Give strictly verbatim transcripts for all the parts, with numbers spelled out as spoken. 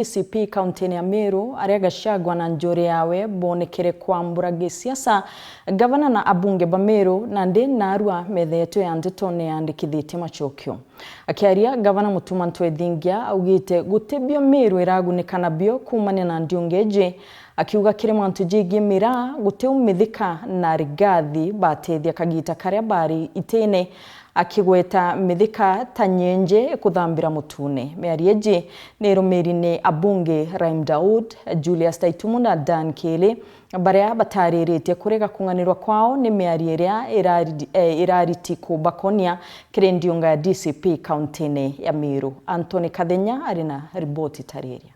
D C P kauntiine ya Meru, aria Gachagua na njuri yawe boonekere kwambura gisiasa, gavana na abunge ba Meru, nandi naarua metha yetu ya ndeto niandikithitie macokio. Akiaria, gavana Mutuma M'Ethingia augite guti bio Meru iragunika nabio kuumania na ndiunga iji, akiuga kiri mantu jegie miraa guti umithika na Rigathi batethia kagita karia bari itiine, akigweta mithika ta nyenje kuthambira mutune. Miario iji ni irumiri ni abunge Rahim Daud, Julius Taitumu na Dan Kili, baria batariritie kurega kung'anirwa kwao ni miario iria irari-, eh, irariti kubakonia kiri ndiunga ya D C P kauntiine ya Meru. Anthony Kathenya ari na riboti tariria.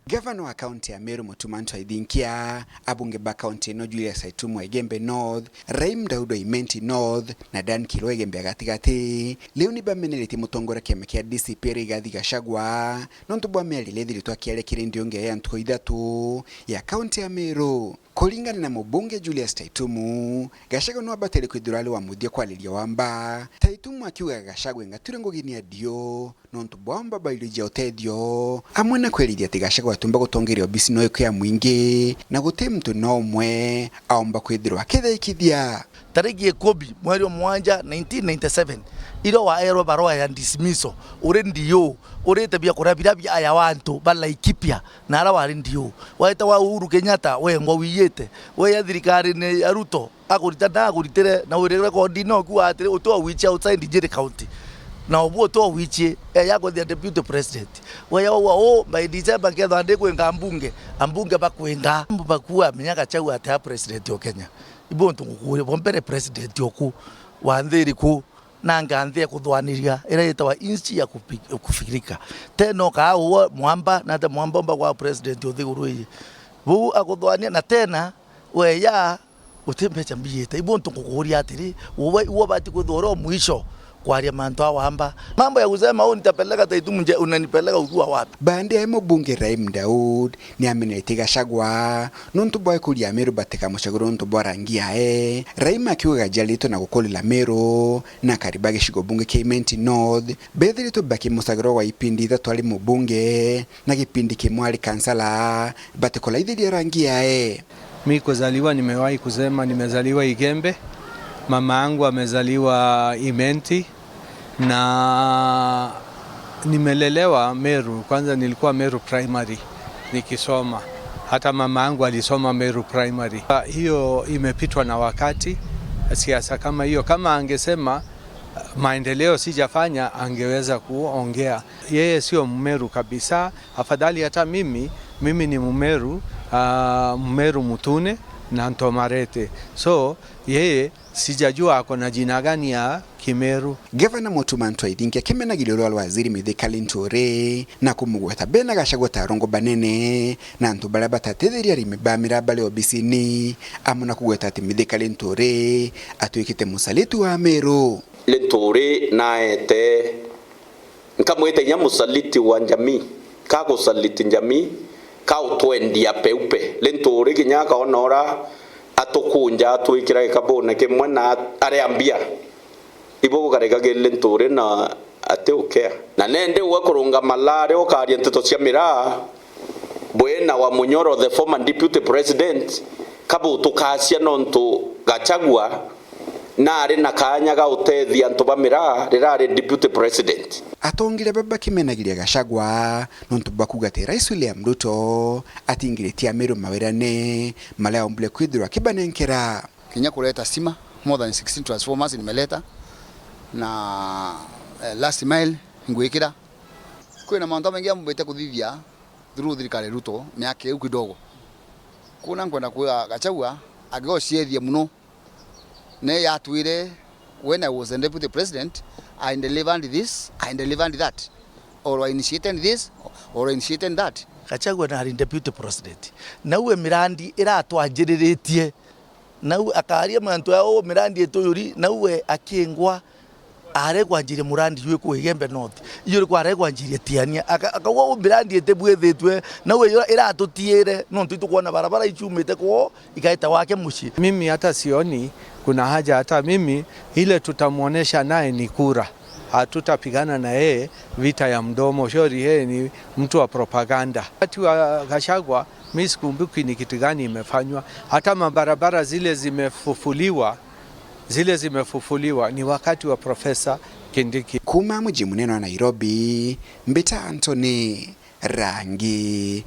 Gavana wa kaunti ya Meru Mutuma M'Ethingia, abunge ba kaunti ino Julius Taitumu wa Igembe North, Rahim Daud wa Imenti North na Dan Kili wa Igembe ya gatigati, riu ni bameneretie mutongoria kiama kia D C P Rigathi Gachagua nontu bwa miario iria ithiritwe akiaria kiri ndiunga ya ntuku ithatu ya kaunti ya Meru. Kuringana na mubunge Julius Taitumu, Gachagua no abatire kwithirwa ari wa muthia kwariria Wamba, Taitumu akiuga Gachagua engatwire ngugi ni adio nontu bwa Wamba bairujia utethio, amwe na kwerithia ati Gachagua atumba gutongeria obisi no iku ya mwingi na guti muntu no umwe aumba kwithirwa akithaikithia. Tariki ikumi mweri wa mugwanja nineteen ninety-seven, irio waerwe barua ya dismissal, uri D O, urite biakuria biria biaya antu ba Laikipia, na ara wari D O. Waita wa Uhuru Kenyatta, wengwa wiyite, weya thirikarine ya Ruto, akurita na akuritire, na wiri rekodi no kuuga atiri, uti wa wichia outside Njiri County. Na obu uti wa wichie, eya kwithia deputy president. Weya ugwa u, by December nkethwa ndi kwinga mbunge, ambunge bakwinga. Mbu bakua, menya Gachagua ati a president o Kenya. Ibu untu ngukuria, bwa mbere president oku, wa nthi iriku, na nganthi ya kuthwaniria, ira yitawa inchi ya kupi-, kufikirika. Tena ukaa uwe mwamba, na ate mwamba umba kwa president uthiguru iji. Buu akuthwania, na tena, weya, uti mbecha mbiyite. Ibu untu ngukuria atiri, uwe, uwe ubati kwithwa uri o mwisho kwaria mantu a wamba. Mambo ya kusema, "Oh, nitapeleka Taitumu nje," unanipeleka ukiwa wapi? Baandi ae mubunge Rahim Daud ni ameneretie Gachagua nontu bwa ikuria Ameru batikumucagure nontu bwa rangi yae. Rahim akiuga ajiaritwe na gukurira Meru na akari ba gicigo bunge kia Imenti North bethiritwe bakimucagura gwa ipindi ithatu ari mubunge na gipindi kimwe ari kansala, batikuraithiria rangi yae. Mi kuzaliwa, nimewahi kusema nimezaliwa Igembe, mama yangu amezaliwa Imenti, na nimelelewa Meru. Kwanza nilikuwa Meru Primary nikisoma, hata mama yangu alisoma Meru Primary. Ah, hiyo imepitwa na wakati, siasa kama hiyo. Kama angesema, ah, maendeleo sijafanya, angeweza kuongea. Yeye sio Mmeru kabisa, afadhali hata mimi, mimi ni Mmeru, ah, Mmeru Mutune na Ntomarete. So, yeye sijajua ako na jina gani ya Kimeru. Gavana Mutuma M'Ethingia akimenagiria uria waziri Mithika Linturi na kumugweta bena Gachagua ta arongo banene na antu baria batatithiria arimi ba miraa bari obisini, amwe na kugweta ati Mithika Linturi atwikite musaliti wa Ameru. Linturi naete Nkamwita inya musaliti wa njamii, ka gusaliti njamii, ka utwendia peupe. Linturi kinya akaona ura atukunja atwikira gikabune kimwe na aria mbia. Ibo bukarega gi Linturi na ati ukea. Na nende uwe kurungama laari ukaria nteto cia miraa, Bwina wa Munyoro, the former deputy president, kabutukacia nontu Gachagua naari na kaanya ga utethia antu ba miraa riria ari deputy president. Atongeria baba bakimenagiria Gachagua nontu bwa kuuga ati Rais William Ruto atingiritie Ameru mawirane maria aumbire kwithirwa akibanenkera. Kinya kureta stima, more than sixteen transformers nimeleta, na, eh, last mile ngwikira. Kwina mantu jamaingi ambite kuthithia through thirikari Ruto miaka iu kidogo. Kuna nkwenda kwira Gachagua agociethie muno. Ne yatwire, when I was the deputy president, I delivered this, I delivered that. Or I initiated this, or I initiated that. Gachagua nari deputy president. Nau e mirandi iratwanjiriritie. Nau akaria mantu ya, "Oh, mirandi ituyuri," nau we akingwa aregwanjirie murandi jwiku Igembe North. Iyo riku aregwanjirie Tiania. Aka-, akauga, "Oh, mirandi itibwithitwe," nau iyo iratutiire, nontu itukwona barabara iciumite kwoo, ikaita wake mucii. Mimi hata sioni kuna haja hata mimi, ile tutamuonesha naye ni kura. Hatutapigana na yeye vita ya mdomo. Shauri yeye ni mtu wa propaganda. Wakati wa Gachagua, mi sikumbuki ni kitu gani imefanywa. Hata mabarabara zile zimefufuliwa, zile zimefufuliwa ni wakati wa Profesa Kindiki. Kuuma muji munene wa Nairobi, mbita Anthony Rangi.